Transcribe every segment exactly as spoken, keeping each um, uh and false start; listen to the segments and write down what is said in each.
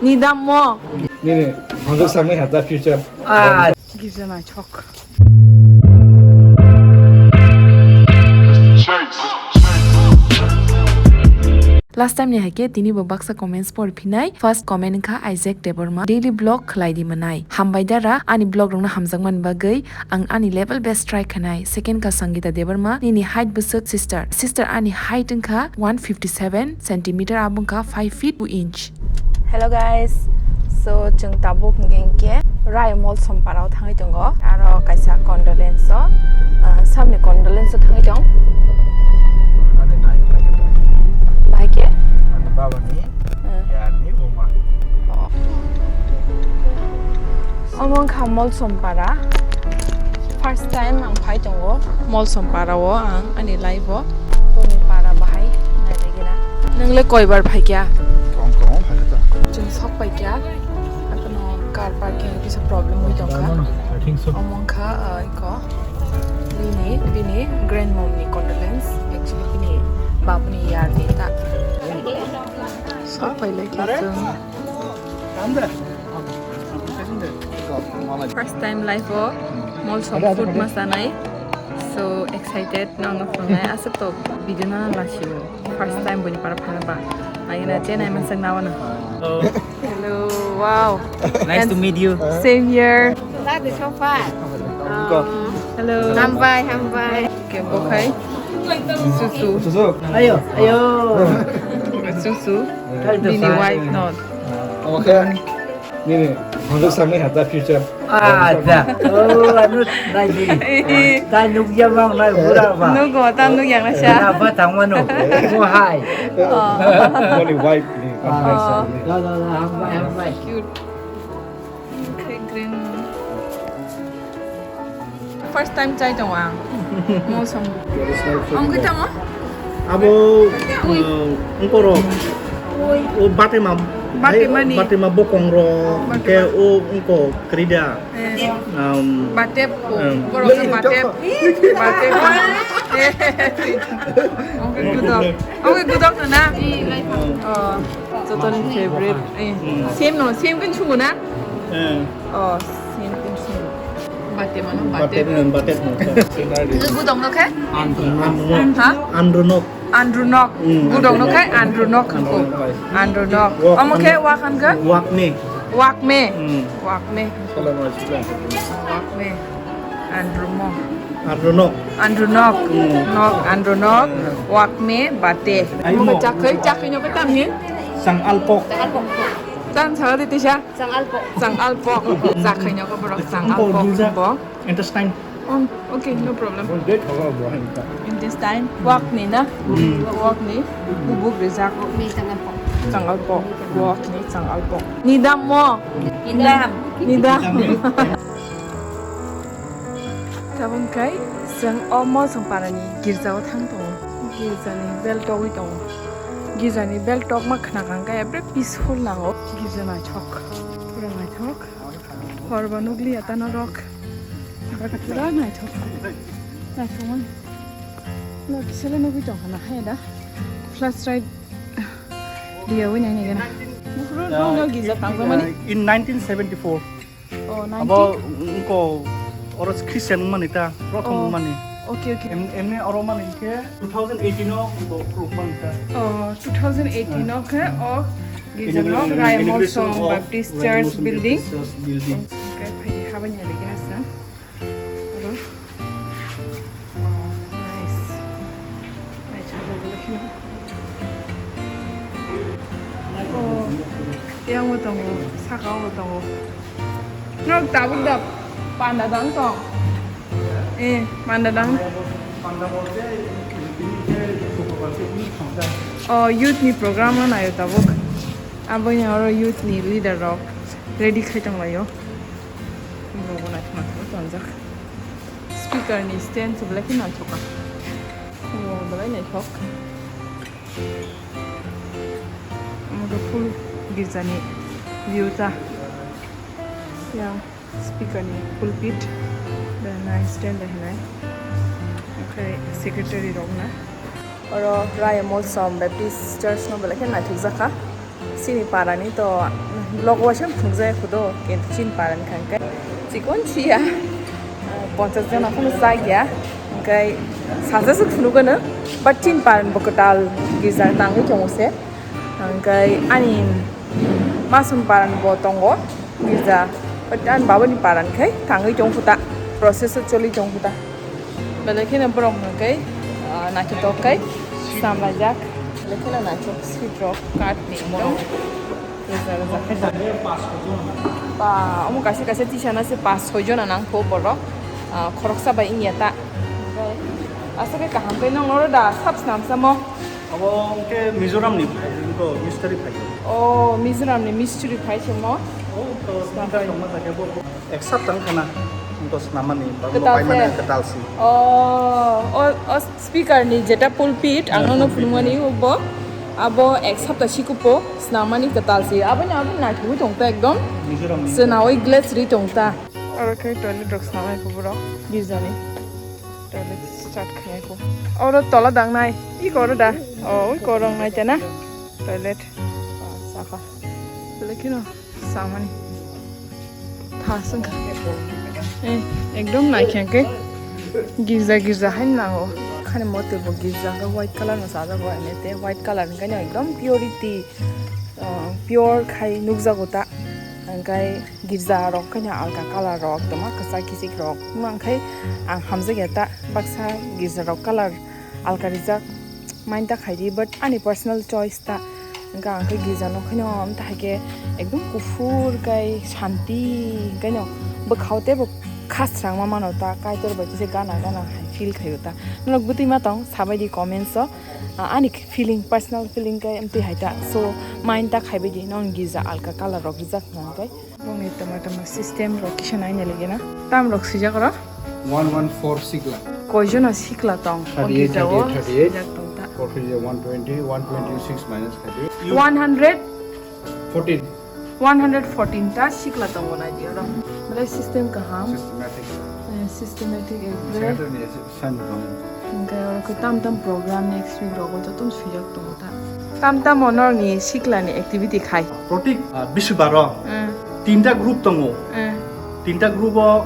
Nidam mo. Nini, hangko samai hata future. Ah. Girja naithok. Last time ni hai khe tini bo baksa comments por phinai. First comment wngkha Isaac Debbarma, "Daily vlog khlai di mwnai." Hambai dara, ani vlog rokno hamjakmani bagwi. Ang ani level best try khanai. Second ka Sangita Debbarma, nini height bwswk sister. Sister, ani height wngkha one fifty seven centimeter, abo wngkha five feet two inch. Hello guys, so chwng tabuk hwnkhe hwnkhe Rai Molsom parao thangwi tongo. Aro kaisa condolence o, ah, sabni condolence o thangwi tong. Bahai khe? Ani baba ni, hmm, yarni buma. Oh. Omo wngkha Molsom para. First time ang phai tongo Molsom para o ang ani life o. Boni para bahai nailaigina. Nwngle koibar phaikya? Kong kong phaikha ta. Chwng sok paikya. Akono car parking kisa problem wi tongkha. I think so. Omo wngkha, uh, iko. Bini, bini grandmom ni condolence. Actually bini bapni yarni ta. Sok pailai khe chwng. First time life o Molsom food ma chanai. So excited, no, no, no, aswk to video na na lasi o. First time boni para phana ba. Ayena chenai masak na wana. Hello, wow. Nice to meet you. Same here. Glad to show fun. Hello. Hambai, hambai. Oke, bokhai. Susu. Ayo, ayo. Susu. Bini wife not. Oke. Nini, hangko samai hata future. Ah, da. Oh, anu nai di. Eh. Ta nuk ya bang nai bura ba. Nuk go, ta nuk yang na sha. Na ba tang mano. Mo hai. Oh. Boni wife ni. Ah. Oh. La, la, la, hambai, hambai. Cute. Okay, green. First time chai tongo ang. Molsom. Ang khe tamo? Abo, uh, ungkoro. O batema. Batema ni. Batema bokong ro. Batema. Ke o ungko krida. Eh. Um, batep ko. Um. Borok ke batep. Batep. Eh. Ang khe gudok. Ang khe gudok na. Oh. Jotoni favorite. Eh, hmm. Same no, same kan chungo na? Eh. Oh, same kan chungo. Bate mano, bate. Bate, hmm, bate no. Lu gudong no khe? Andronok. Ha? Andronok. Andronok. Hmm. Gudong no khe? Andronok ko. Andronok. Andronok. Wak, omo khe wak han khe? Wakme. Wakme. Hmm. Wakme. Salam alaikum. Wakme. Andromo. Andronok. Andronok. Hmm. Nok, andronok. Hmm. Wakme, bate. Ai mo. Chakhai, chakhai no khe tam hin? Chang alpok. Tam sala de tisa? Chang alpok. Chang alpok. Chakhai no khe borok chang alpok. Intestine. Oh, okay, no problem. Intestine. Wakni na? Hmm. Wakni. Bubuk rijak. Chang alpok. Wakni chang alpok. Nidam mo. Nidam. Nidam. Tabuk khe chwng o Molsom parani girjao thang tongo. Girjani bell togwi tongo. Girjani bell tokma khna kha hwnkhe every peaceful nango. Girja naithok. Pura naithok. Hor bo nukliya ta norok. But pura naithok. Naithokmani. No, kisale nugwi tongkha na hai da. Flashlight diyawi nai nai gana. Bukhro no, no, girja tangmani. In nineteen seventy-four. Oh, abo nineteen? Ungko oro Christian wngmani ta, prothom wngmani. Oh, okay, okay. Em-, emni oro mani khe two thousand eighteen o bo khuluk mani ta. Oh, two thousand eighteen o khe o girja nok Rai Molsom Baptist Church building. Church building. Okay, phai habani lagi hasa. Oro. Nice. Naithok, naithok, naithok. Oh, yang bo tongo, saka o bo tongo. Norok tabuk da panda dang tong? Eh, panda dang. Oh, youth ni program o naio tabuk. Abo ni oro youth ni leader rok ready khai tong laio. Bo bo naithok naithok tonjak. Speaker ni stand se belai khe naithok kha. Bo belai naithok. Omo khe full girja ni view ta. Yang speaker ni pulpit, the nine stand hinai. Okhai secretary rok na. Oro Raya Molsom Baptist Church no belai khe naithok jak kha. Chini para ni to Vlog waisa phunukjak khudo, kintu chini paran kha hwnkhe chikon siya, ah, ponchas jona phano chak ya, hwnkhe sajasa phunukgwno, but chini paran bo kwtal girja tangwi tongo se, hwnkhe ani masum paran bo tongo girja, but ani babani paran khai tangwi tong khuta, process o choli tong khuta. Belai kheno borok hwnkhe, ah, naithotok khai samlaijak, belai kheno naithok seat rok kath ni borok. Ba, omo kaisa kaisa tisana se pas soi jona nang kho borok. Ah, khoroksa bai wngya ta. Aswk khe kaham khe nang oro da sab snam samo. Abo hwnkhe Mizoram ni phai, abo mistri phai. Oh, Mizoram ni mistri phai se mo. Oh, to sniper tongma jaga bo. Ek sapta wngkha na, to snamani, ba kwtal paimani se. Kwtal si. Oh, o, o speaker ni jeta pulpit, ang nono phunukmani bo, abo ek sapta sikupo snamani kwtal si. Aboni, aboni naithogwi tong ta ekdom. Mizoram ni. Swnawi glass ri tong ta. Oro khe toilet rok snamai kho borok, girja ni. Toilet start khainai kho. Oro tola dangnai, iko oro da. Oh, iko oro wngnai ta na. Toilet. Ah, saka. Belai kheno samani. Thas wngkha. Eh, ekdom naikhe hwnkhe girja girja hai nango. Khani mote bo girja hwnkhe white colour no sajak o, ene te white colour hwnkhe no ekdom purity, ah, pure khai nukjago ta. Hwnkhe girja rok khe no alka colour rok tongma kwchak kichik rok. Wngkha hwnkhe ang hamjakya ta baksa girja rok colour alka rijak main ta khaidi, but ani personal choice ta. Hwnkhe ang khe girja nokhaino amtwi hai khe ekdom kuphur kai shanti, hwnkhe no bwkhao teibo khasrangma mano ta, Kaitor bai kisa gana gana hai feel khaio ta. Norok bwtwi ma tong, sabai di comments o, ah, ani feeling, personal feeling kai amtwi hai ta. So, mind ta khaibai di, nong girja alka colour rok rijak hwnkhe. Bongni tama tama system rok kisa naina ligina. Tam rok swijak oro? One one four sikla. Koijono sikla tong o thirty-eight, girjao? Thirty-eight, thirty-eight. Swijak tong ta. Profit is one twenty, one twenty-six minus thirty-eight. One hundred? Fourteen. One hundred fourteen ta sikla tongo nai di oro. Belai system kaham. Systematic. Eh, systematic ekdre. Secretary ni ase. San tong. Hwnkhe oro khe tam tam program next week rogo jotono swijak tongo ta. Tam tam o norokni siklani activity khai? Protik, ah, Bisubaro, mm, tinta group tongo. Mm. Tinta group o,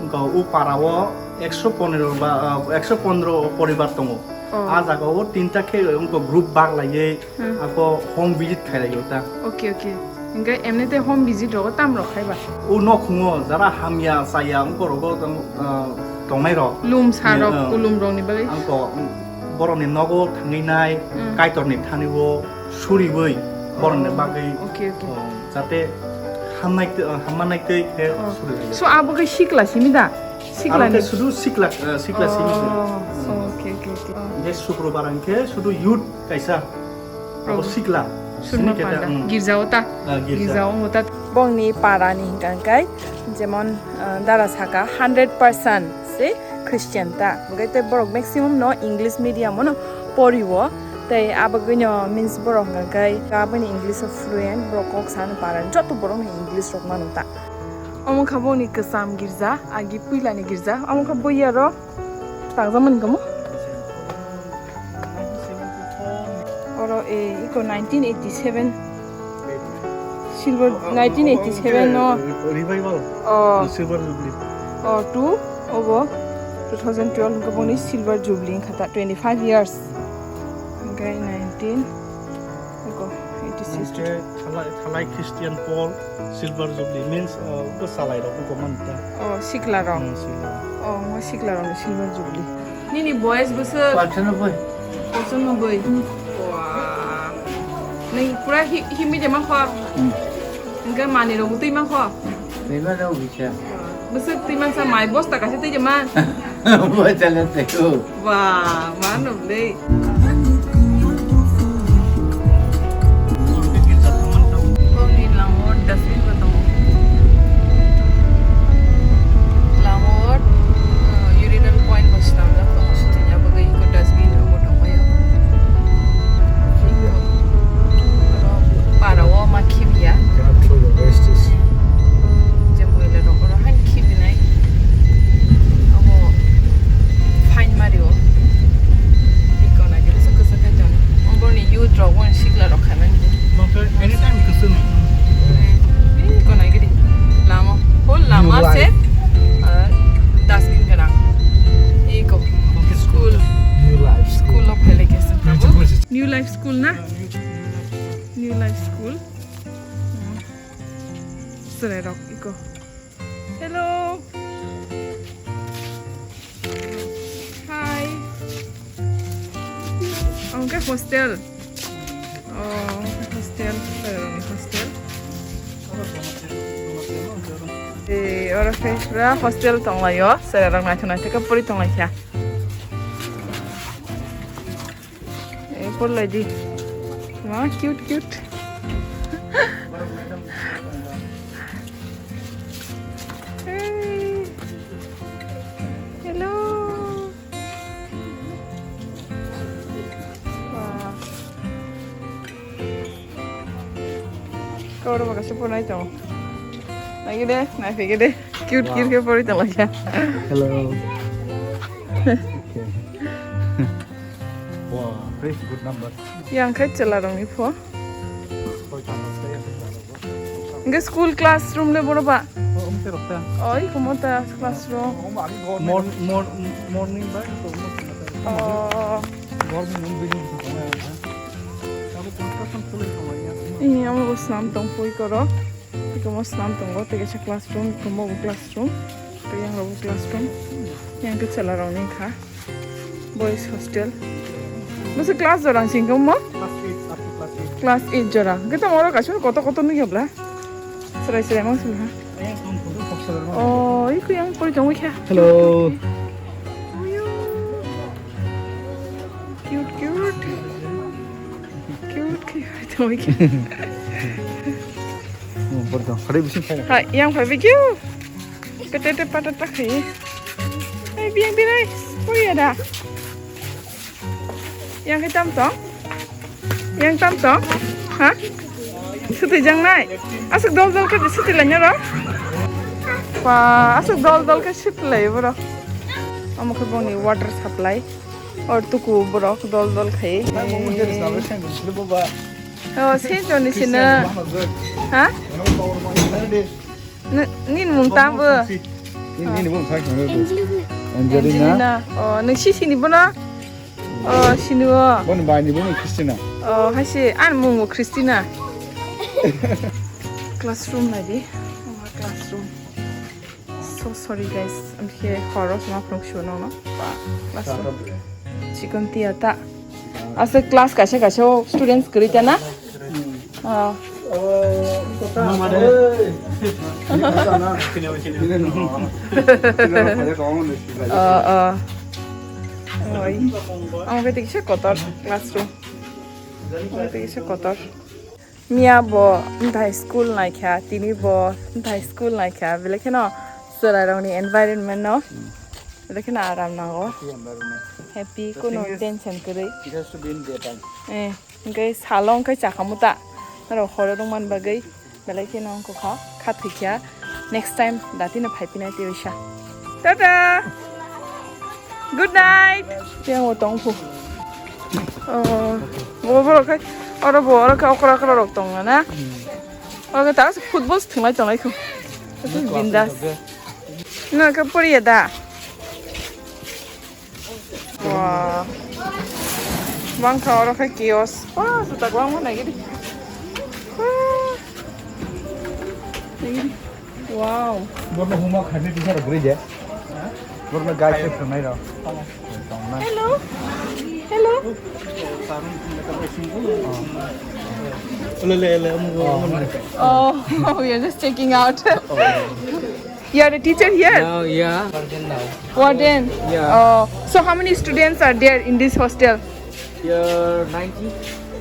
wngkha o para o ekso pondro ba, ah, ekso pondro poribar tongo. Oh. A jaga o tinta khe wngkha group bak laiwi Hmm. Ako home visit khailai o ta. Okay, okay. Hingke emni te home visit rogo tam rok khai ba? O nokhungo jara hamya chaya ongkorogo tong, ah, tongnai rok. Lum sa rok, eh, kulum rok ni bagwi? Angko, mm, borok ni nogo thangwi nai, hmm, Kaitor ni thani o suriwi borok ni bagwi, okay, okay, oh, jate hamnai twi, ah, hamma nai twi khe, oh, suriwi. So abo khe sikla simi da? Sikla ni? Abo khe sudu sikla, ah, sikla simi se. Oh, oh, okay, okay, okay. Hingke Sukrobar hingke sudu youth kaisa. Abo sikla. Sunma sini khe ta, panda. Hmm. Girja o ta? Ah, girja. Girja o ta. Bongni para ni hingka hingkai, jemon, ah, dara saka hundred percent se Christian ta. Hingke te borok maximum no English medium o no pori o. Tei abagwi no means borok hingka hingkai aboni English o fluent, borok kok sana para joto borok no English rok mano ta. Omo kha bongni kwcham girja, agi puila ni girja. Omo kha buya rok. Takjak mani kamo? Oro, eh, iko nineteen eighty-seven. Silver, nineteen eighty-seven no. Revival. Oh. Silver Jubilee. Oh, two. Obo two thousand twelve ko boni Silver Jubilee kata twenty-five years. Okay, nineteen. Iko eighty-six. Thalai, thalai Christian Paul, Silver Jubilee means, uh, bo salai rok bo man ta. Oh, sikla rok. Hmm, sikla. Oh, mo sikla rok ni Silver Jubilee. Nini boyes bwswk? Pochanoboi. Pochanoboi. Wah. Nini pura hi-, himi de ma kho? Hmm. Hingke mani rok twi ma kho? Twi ma rok bisa. Bwswk twi mansa mai bosta kaisa twi man. Bo chala twi o. Ba, mano le. Bongni lango dustbin bo tongo. Lango, uh, urinal point bo swnamjak tongo, swnamya bagwi dustbin rok bo tongbaio. Oro para o ma khibiya. Cannot throw your wastes. Je moila rok oro haino khibinai. Abo fine mario. Bikona di School na? New Life School. Hmm. Chwrairok iko. Hello. Hi. Ang ke hostel. Oh, hostel. Chwrairokni hostel. Eh, oro khe pura hostel tonglaio. Chwrairok naithok naithok khe pori tonglaikha. Eh, porlai di. Ma, cute, cute. Hey. Hello. Wow. Kau oro baksa pornai tongo. Nai gede, nai gede. Cute, cute khe poroi tongo khe. Hello. Okay. Wow, very good number. Yang khai chwla rokni pho. Hwnkhe school classroom le boro ba? Oh, um, terok ta. Oh, iko mo ta classroom. Mor-, mor-, morning ba, ito, um, Oh. Government building ito, um, abo construction choli tong ya. Ini amo bo snam tong pui koro. Iko mo snam tongo, tei kaisa classroom, iko mo bo classroom, tei yang rok bo classroom. Yang khe chwla rok ni kha. Boys hostel. Masa class jorang sing khe mo? Class eight, up to class eight. Class eight jora. Hwnkhe tamo oro kaisa kotor kotor nukya bla? Chwrai chwrai mang sing ha. Oh, iko yang pori tongwi kha. Hello. Cute, cute. Cute khe pori tongwi kha. Hmm, pori tong. Hari bising phai. Hai, yang phai bigyu. Kete te pata ta khai. Hai, biang birai. Pori ada. Yang khe tam tong? Yang tam tong? Ha? Suti jang nai? Asuk dol dol khe suti lai nyoro? Pa, asuk dol dol khe suti lai boro. Omo khe bongni water supply. Or tuku borok dol dol khai. Oh, se joni sino. Ha? Ni, ni mung tamo? Ni, ni mung sai kano. Angelina. Angelina. Oh, nung si sini bono? Oh, sini o. Bono bai ni bono Christina. Oh, hai se, an mung bo Christina. Classroom nai di. Oh, classroom. So sorry guys, amkhe horo sma phrung sio no no. Ba, classroom. Chikon tia ta. Asa class kaisa kaisa o students kwrwi ta na? Ah. Ah, ah. Oi. Ang khe tikse kotor classroom. Ang khe tikse kotor. Miya bo mthai school naikha, tini bo mthai school naikha, belai kheno chwrairokni environment no belai kheno aram nango. Happy environment. Happy, the kunu thing is, tension kwrwi. It has to be in daytime. Eh, hwnkhe salo hwnkhe chakhamu ta, norok horo rwngmani bagwi belai kheno wngkha, kha thwikha. Next time datino phaiphinai tei oisa. Tata! Good night! Tei ang bo tong phu. Oh, bo borok khai, oro bo, oro khe okra okra rok tong na. Oro khe ta football se thwnglai tonglai kho. Bindas. No khe poriya da. Wah. Bangkha oro khe kiosk. Wah, juta kwbangma naigidi. Wah. Naigidi. Wow. Borno huma khaini tisa rok guri je. Borno guys rok thwngnai rok. Hello. Hello. Oh, we are just checking out. You are a teacher here? Now, yeah. Warden? Yeah. Oh, so how many students are there in this hostel? Here, ninety.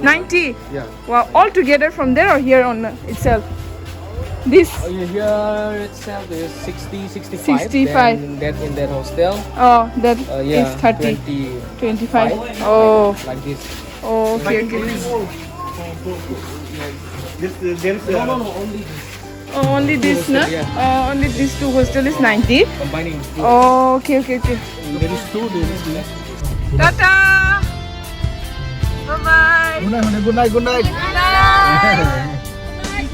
Ninety? Yeah. Wow, all together from there or here on itself? This? Uh, here itself is sixty, sixty-five. Sixty-five. Then that in that hostel. Oh, that uh, yeah, is thirty. Twenty. Twenty-five? Five. Oh. Like this. Oh, okay, okay. This, uh, there is, uh, no, no, no, only this. Oh, only this, no? Yeah. Oh, only these two hostel is ninety? Combining two. Oh, okay, okay, okay. And there is two, there is less. Tata! Bye-bye! Good night, good night, good night. Good night!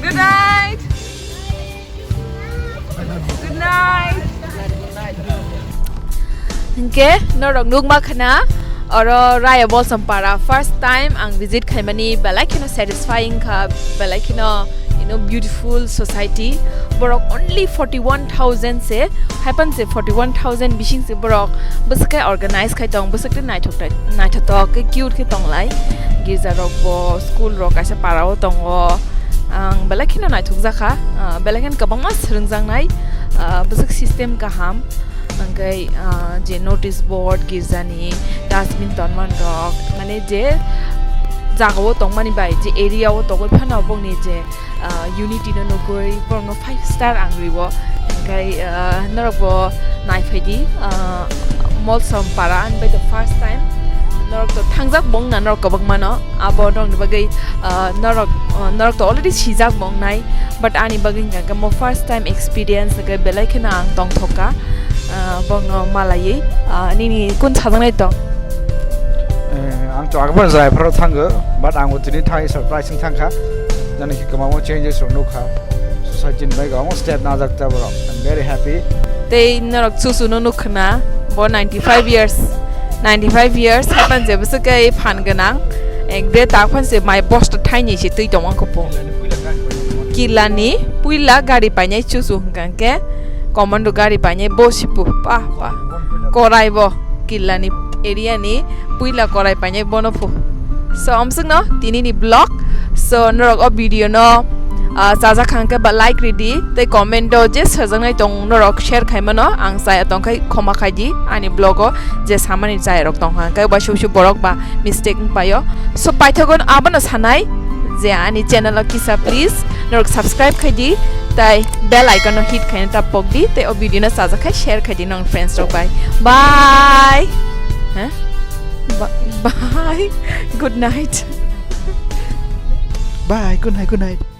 Good night! Good night! Hingke, norok nukma khana, Oro Raya Bolsam para first time ang visit khaimani belai kheno satisfying kha, belai kheno, you know, beautiful society. Borok only forty one thousand se, haipan se forty one thousand bising se borok bwswk khe organize khai tong, bwswk khe naithok, naithotok khe cute khe tonglai. Girja rok bo, school rok kaisa para o tongo. Ang belai kheno naithok jakha, ah, belai kheno kwbangma swrwngjaknai, ah, bwswk system kaham. Hingke, ah, je notice board, girjani dustbin tonman rok, mane je jagao tongmani bai, je area o tongoi phano bongni je, ah, unity no nugui borokno five star ang rio. Hingke, ah, norok bo nai phaidi, ah, Molsom para, ani bai the first time norok to thangjak bong na norok kwbangma no. Abo norokni bagwi, ah, norok, ah, norok to already sijak bo wngnai, but ani bagwi hwnkha khe mo first time experience, hwnkhe belai kheno ang tongthok kha, ah, bono malaiwi. Ah, nini kun sajaknai tong? Eh, ang to agbar jai pharo thango, but ang bo tini thai surprise wng thangkha. Jani khe kwbangma changes rok nukha. Society ni bagwi kwbangma step najak ta borok. I'm very happy. Tei norok chuchu no nukha na, bo ninety five years. Ninety five years, haipan je bwswk khe phan gwnang. Ek de ta phan se mai bosta thaini se twi tongma kho po. Killa ni puila gari painai chuchu hwnkha khe commando gari painai bo si pu pa pa. Korai bo killa ni area ni puila korai painai bono pu. So, amswk no tini ni vlog. So, norok o video no, ah, chajak kha hwnkhe ba like ridi, tei comment o je sajaknai tong norok share khai mano, ang chaya tong khai khoma khai di ani vlog o je samani chaya rok tong kha hwnkhe ba sub sub borok ba mistake wng paio. So, paithago abono sanai je ani channel o kisa please norok subscribe khai di, tei bell icon no hit khai ta pok di, tei o video no chajak khai share khai di nong friends rok bai. Bye. Huh? Ba-, bye. Good night. Bye. Good night. Good night.